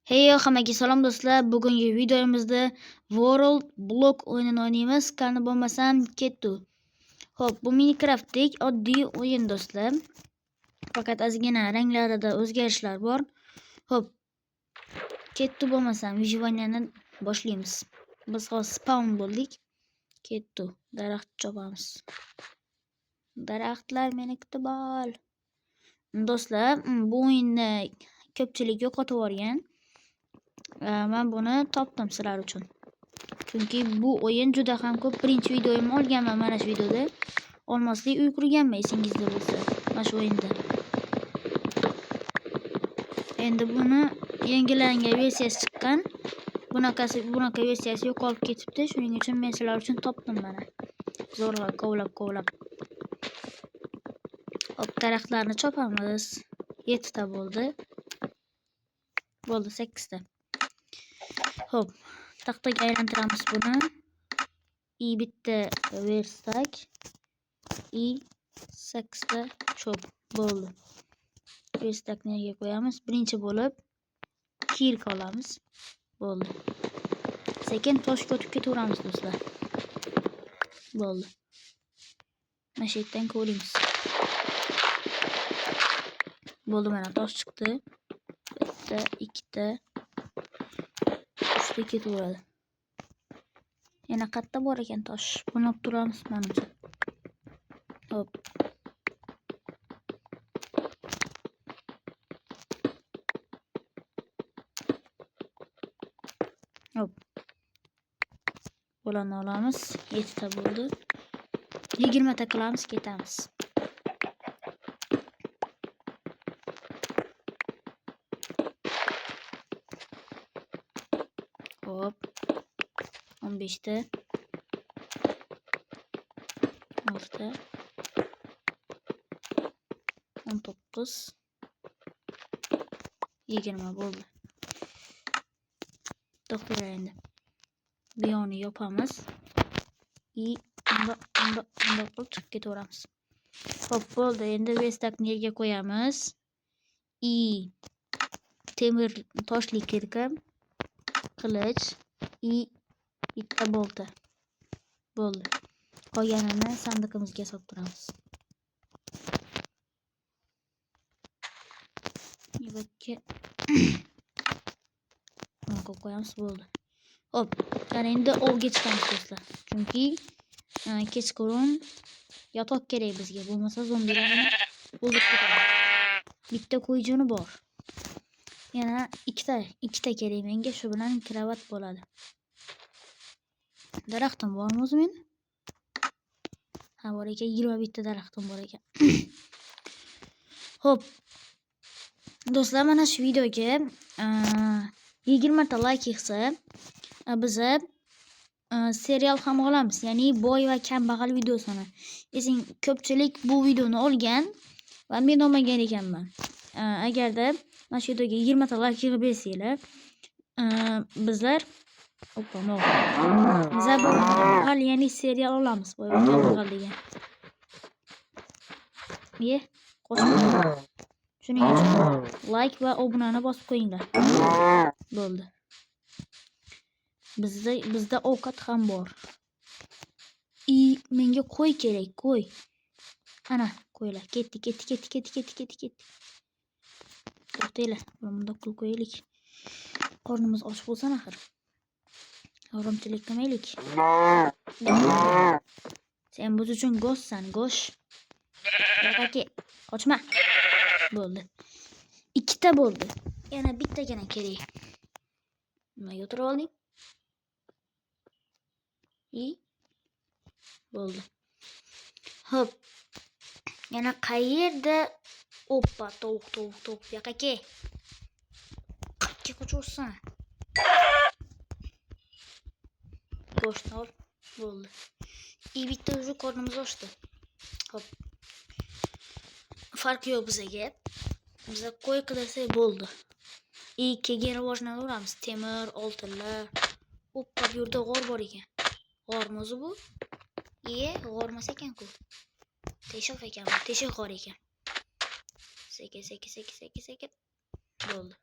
Hey hammaga salom do'stlar. Bugungi videomizda World Block o'yinini o'ynaymiz. Qani bo'lmasam ketdi. Xo'p, bu Minecraftdek oddiy o'yin do'stlar. Faqat ozgina ranglarida o'zgarishlar bor. Xo'p, ketdi bo'lmasam выживаниeni boshlaymiz. Biz hozir spawn bo'ldik. Ketdi. Daraxt chopamiz. Daraxtlar meni kutib ol. Do'stlar, bu o'yinni ko'pchilik yo'qotib yuborgan. Men buni topdim sizlar uchun. Chunki bu o'yin juda ham ko'p. Birinchi videoyimni olganman mana shu videoda. Olmosli uy qurganman esingizda bo'lsa, mana shu o'yinda. Endi buni yangilangan versiyasi chiqqan. Bunaqa versiyasi yo'qolib ketibdi. Shuning uchun men sizlar uchun topdim mana. Zo'rg'a kovlab-kovlab. Hop, daraxtlarni chopamiz. 7 ta bo'ldi. Bo'ldi 8 ta. Xo'p, taxtaga aylantiramiz buni. I bitta verstak. I 8 ta cho'p bo'ldi. Verstakni yerga qo'yamiz. Birinchi bo'lib kirka olamiz. Bo'ldi. Sekin toshga o'tib ketaveramiz do'stlar. Bo'ldi. Mana shu yerdan ko'ramiz. Bo'ldi, mana tosh chiqdi. Bitta, ikkita, uchta ketaveradi. Yana qayerda bor ekan tosh? Buni olib turamiz menimcha. Hop. Hop. Bularni olamiz. 7 ta bo'ldi. 20 ta qilamiz, ketamiz. Hop. 15 ta. 6 ta. 19. 20 bo'ldi. To'xtanglar endi. Bu yoqni yopamiz. I bundoq qilib chiqib ketaveramiz. Xo'p, bo'ldi. Endi verstakni yerga qo'yamiz. I temir toshli kirka, qilich, i bitta bolta. Bo'ldi. Qolganini sandiqimizga solib turamiz. Yurakka buni qo'yib qo'yamiz, bo'ldi. Xo'p, ana endi ovga chiqamiz do'stlar. Chunki kechqurun yotoq kerak bizga. Bo'lmasa zombilarni o'ldirib ketadi. Bitta qo'yjoni bor. Yana ikkita kerak menga. Shu bilan kravat bo'ladi. Daraxtim bormi o'zi meni? Ha, bor ekan. 21 ta daraxtim bor ekan. Xo'p. Do'stlar, mana shu videoga 20 ta like yig'sa, biza serial ham olamiz, ya'ni boy va kambag'al videosini. Esing, ko'pchilik bu videoni olgan va men olmagan ekanman. Agarda mana shu videoga 20 ta like yig'ib bersanglar, bizlar biza kambag'al, ya'ni serial olamiz, boy va kambag'al degan. Ye, qo'shma. Shuning uchun like va obunani bosib qo'yinglar. Bo'ldi. Bizda ovqat ham bor. I menga qo'y kerak, qo'y. Ana, qo'ylar. Ketdi. To'xtanglar, buni bundoq qilib qo'yaylik. Qornimiz och bo'lsin axir. Haromchilik qilmaylik. Sen biz uchun go'shtsan, go'sht. Yo'q, qochma. Bo'ldi. 2 ta bo'ldi. Yana bittagina kerak. Nimaga o'tirib olding? I bo'ldi. Xo'p. Yana qayerda? Oppa, tovuq. Bu yoqqa kel. Qayerga qochyorsan? Go'shtni ol. Bo'ldi. I bitta уже qornimiz ochdi. Xo'p. Farqi yo'q bizaga. Biza qo'y qidirsak bo'ldi. I keyin rivojlanaveramiz. Temir, oltinlar. Oppa, bu yerda g'or bor ekan. G'ormi o'zi bu? Iye, g'or emas ekan-ku. Teshiq ekan bu, teshiq g'or ekan. Sekin. Bo'ldi.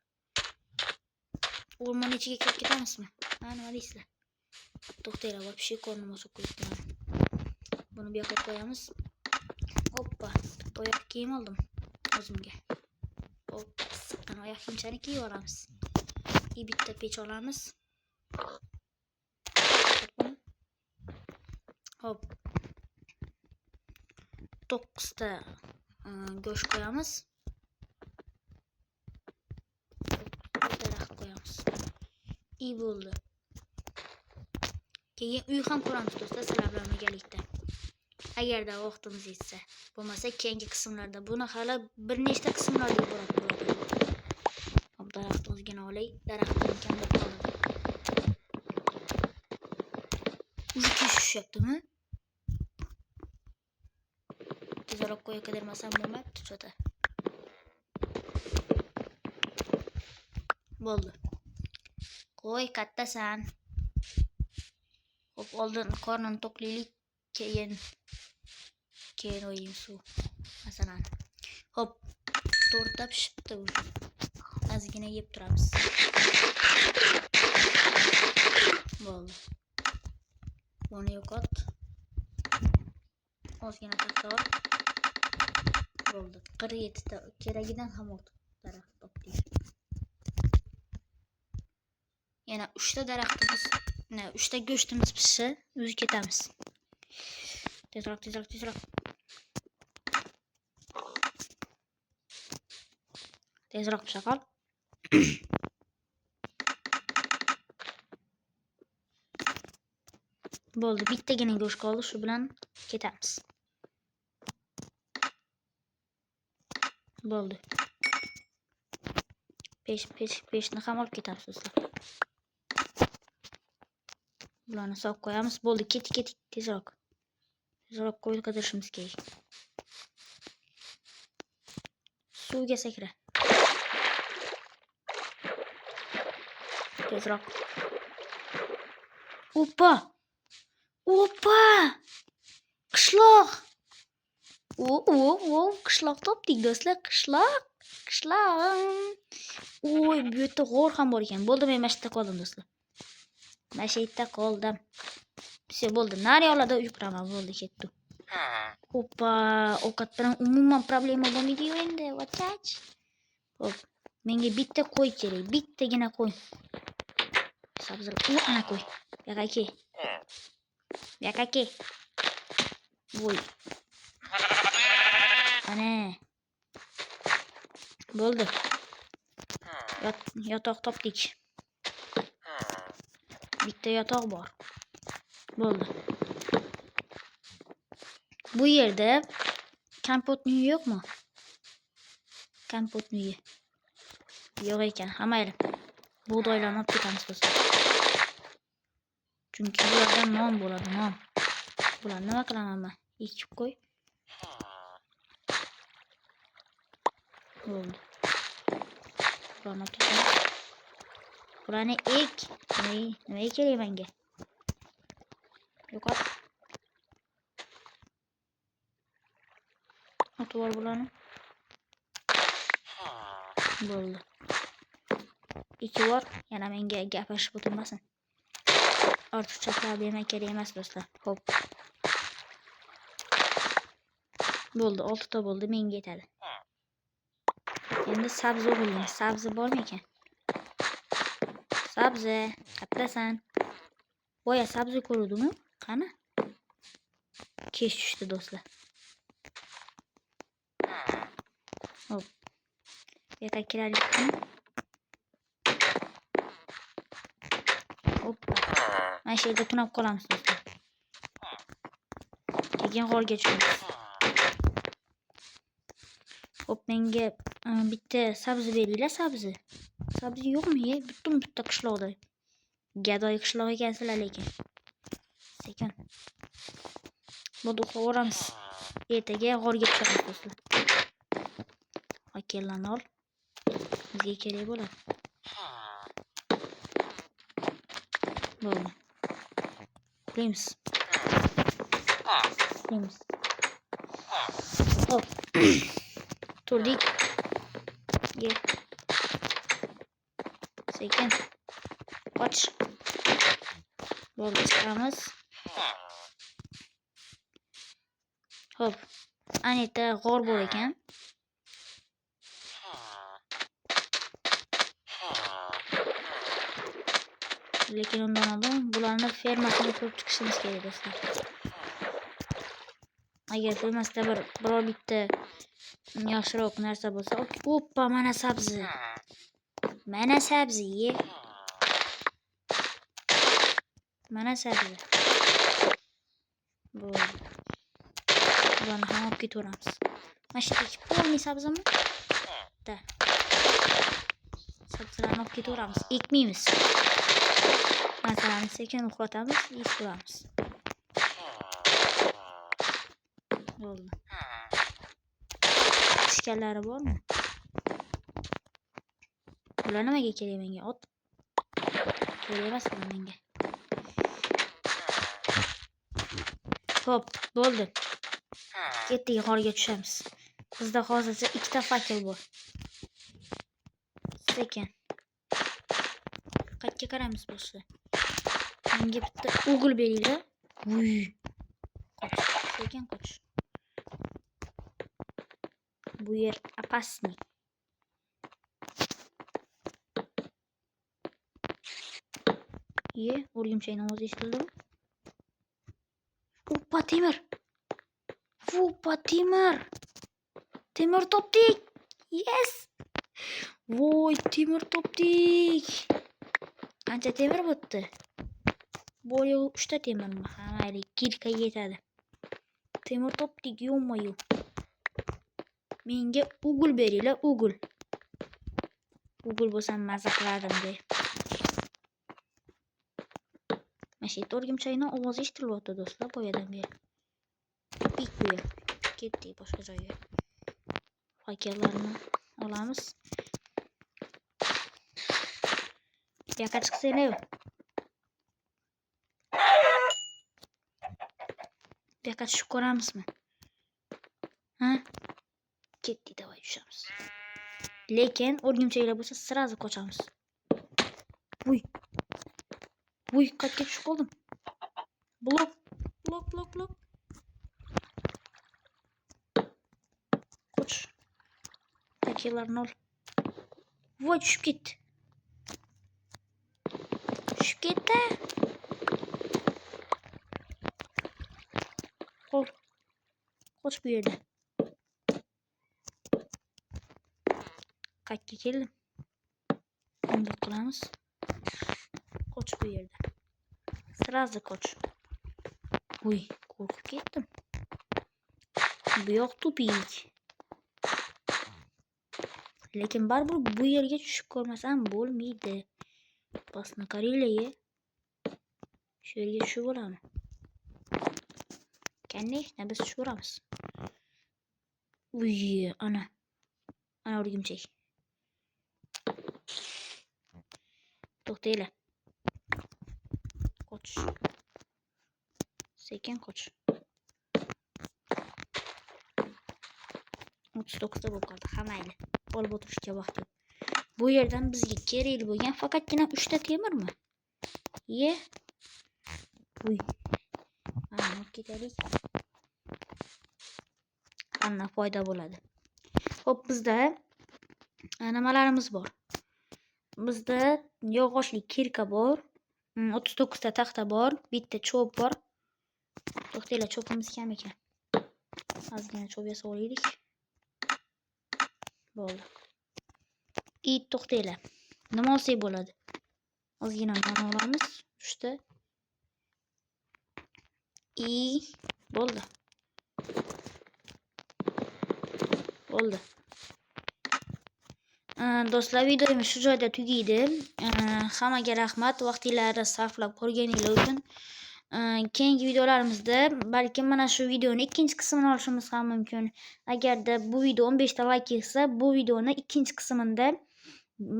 O'rmon ichiga kirib ketamizmi? Ha, nima deysizlar? To'xtanglar, вообще qornim ochib qo'yibdi mani. Buni bu yoqqa qo'yamiz. Hoppa, bitta oyoq kiyim oldim o'zimga. Hop, siqqan oyoq kiyimchani kiyib olamiz. И bitta pech olamiz. Hop. 9 ta go'sht qo'yamiz. Daraxt qo'yamiz. И bo'ldi. Keyin uy ham quramiz do'stlar, sizlar bilan birgalikda. Agarda vaqtimiz yetsa. Bo'lmasa keyingi qismlarda buni hali bir nechta qismlarga iborat bo'ladi. Hop, daraxt ozgina olay. Daraxtdan kam bo'lib qoldi. Уже kech tushyaptimi? Tezroq qo'ya qidirmasam bo'lmayapti cho'ta. Bo'ldi. Qo'y, kattasan. Hop, oldin qornini to'qlaylik, keyin o'yim suv. Masalan. Hop, to'rtta pishibdi уже. Ozgina yeb turamiz. Bo'ldi. Buni yo'qot. Ozgina taxta ol. Bo'ldi. 47 ta keragidan ham ortiq daraxt topdik. Yana 3 ta daraxtimiz, 3 ta go'shtimiz pishsa, o'zi ketamiz. Tezroq, tezroq, tezroq. Tezroq pisha qol. Bo'ldi, bittagina go'sht qoldi, shu bilan ketamiz. Bo'ldi. Peshni ham olib ketamiz do'stlar. Bularni solib qo'yamiz. Bo'ldi, ketdik, tezroq. Tezroq qo'y qidirishimiz kerak. Suvga sakra. Tezroq. Opa! Opa! Qishloq! O, qishloq topdik do'stlar, qishloq. Qishloq. Oy, bu yerda g'or ham bor ekan. Bo'ldi, men mana shu yerda qoldim do'stlar. Mana shu yerda qoldim. Все, bo'ldi. Nari yoqlarda uy quraman. Bo'ldi, ketdi. Opa, ovqat bilan umuman problema bo'lmaydi-yu endi. Vachach. Hop, menga bitta qo'y kerak. Bittagina qo'y. Sabzi. U ana qo'y. Bu yoqqa kel. Bu yoqqa kel. Voy. Ana. Bo'ldi. Yotoq topdik. Bitta yotoq bor. Bo'ldi. Bu yerda kompotni uyi yo'qmi? Kompotni uyi. Yo'q ekan. Ha, mayli. Bug'doylarni olib ketamiz do'stlar. Chunki bulardan non bo'ladi, non. Bularni nima qilaman men? Ekib qo'y. Bo'ldi. Bularni olib ketamiz. Bularni ek. Nima kerak menga? Yo'qot. Otib ol bularni. Bo'ldi. Ikki bor. Yana menga gapirishib o'tirmasin. Ortiqcha problema kerak emas do'stlar. Xo'p. Bo'ldi, 6 ta bo'ldi, menga yetadi. Endi sabzi o'g'irlaymiz. Sabzi bormi ekan? Sabzi, qattasan? Boya sabzi ko'rdingmi? Qani? Kech tushdi do'stlar. Hop. Bu yoqqa kiraylikmi? Hop. Mana shu yerda tunab qolamiz do'stlar. Keyin g'orga tushamiz. Hop, menga bitta sabzi beringlar, sabzi. Sabzi yo'qmi? Ye, butun bitta qishloqda. Gadoy qishloq ekansizlar lekin. Sekin. Bo'ldi, uxlaveramiz. Ertaga g'orga tushamiz do'stlar. Fakellarni ol. Bizga kerak bo'ladi. Bo'ldi. Uxlaymiz. Uxlaymiz. Hop. Turdik. Ye. Sekin. Qoch. Bo'ldi, chiqamiz. Xo'p. Ana yerda g'or bor ekan. Lekin undan oldin bularni fermasini ko'rib chiqishimiz kerak do'stlar. Agar fermasida biror bitta yaxshiroq narsa bo'lsa, oppa, mana sabzi. Mana sabzi, ye. Mana sabzi. Bo'ldi. Bularni ham olib ketaveramiz. Mana shu yerdagi polniy sabzimi? Da. Sabzilarni olib ketaveramiz. Ekmaymiz. Narsalarni sekin uxlatamiz, yeyib ko'ramiz. Bo'ldi. Pishganlari bormi? Bular nimaga kerak menga? Ot. Kerak emas bular menga. Xo'p, bo'ldi. Ketdik, g'orga tushamiz. Bizda hozircha ikkita fakel bor. Sekin. Qayerga qaramiz boshida? Menga bitta o'g'il beringlar. Vuy. Qoch. Sekin qoch. Bu yer opasniy. Ye, o'rgimchakning ovozi eshitildimi? Oppa, temir. Oppa, temir. Temir topdik. Yes. Voy, temir topdik. Qancha temir bo'pti? Bu yo'q 3 ta temirmi? Ha, mayli, kirka yetadi. Temir topdik, yo'q-yu. Menga ugul beringlar, ugul. Ugul bo'lsam maza qilardim-da. Mana shu yerda o'rgimchakning ovozi eshitilyapti do'stlar, boyadan beri. Tupik bu yer. Ketdik boshqa joyga. Fakellarni olamiz. Bu yoqqa chiqsanglar. Bu yoqqa tushib ko'ramizmi? Ha? Ketdik, davay tushamiz. Lekin o'rgimchaklar bo'lsa, sразу qochamiz. Vuy. Vuy, qayerga tushib qoldim? Blok, blok, blok, blok. Qoch. Fakellarni ol. Voy, tushib ketdi. Tushib ketdi. Qo'l. Qoch bu yerda. Qayerga keldim? Bunday qilamiz. Qoch bu yerda. Sразу qoch. Uy, qo'rqib ketdim. Bu yoq tupik. Lekin baribir bu yerga tushib ko'rmasam bo'lmaydi. Bosni qaranglar. Shu yerga tushib bo'ladimi? Конечно, biz tushiramiz. Uy, ana. Ana o'rgimchak. To'xtanglar. Qoch. Sekin qoch. 39 ta bo'lib qoldi. Ha, mayli. Olib o'tirishga vaqt yo'q. Bu yerdan bizga kerak bo'lgan faqatgina 3 ta temirmi? Ye. Uy. Mana olib ketaylik. Qanday foyda bo'ladi? Xo'p, bizda nimalarimiz bor? Bizda yog'ochli kirka bor, 39 ta taxta bor, bitta cho'p bor. To'xtanglar, cho'pimiz kam ekan. Ozgina cho'p yasab olaylik. Bo'ldi. To'xtanglar. Nima olsak bo'ladi? Ozgina non olamiz, 3 ta. Bo'ldi. Bo'ldi. Do'stlar, videomiz shu joyda tugaydi. Hammaga rahmat vaqtinglarni sarflab ko'rganinglar uchun. Keyingi videolarimizda balkim mana shu videoni ikkinchi qismini olishimiz ham mumkin. Agarda bu video 15 ta like yig'sa, bu videoni ikkinchi qismida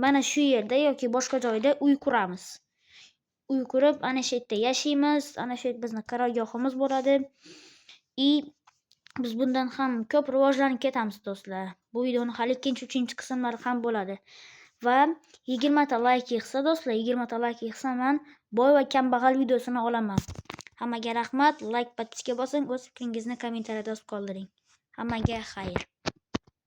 mana shu yerda yoki boshqa joyda uy quramiz. Uy qurib, ana shu yerda yashaymiz, ana shu yer bizning qarorgohimiz bo'ladi. Biz bundan ham ko'p rivojlanib ketamiz do'stlar. Bu videoni hali ikkinchi, uchinchi qismlari ham bo'ladi. Va 20 ta layk yig'sa do'stlar, 20 ta layk yig'sa, man boy va kambag'al videosini olaman. Hammaga rahmat. Layk, подписка bosing, o'z fikringizni kommentariyada yozib qoldiring. Hammaga xayr.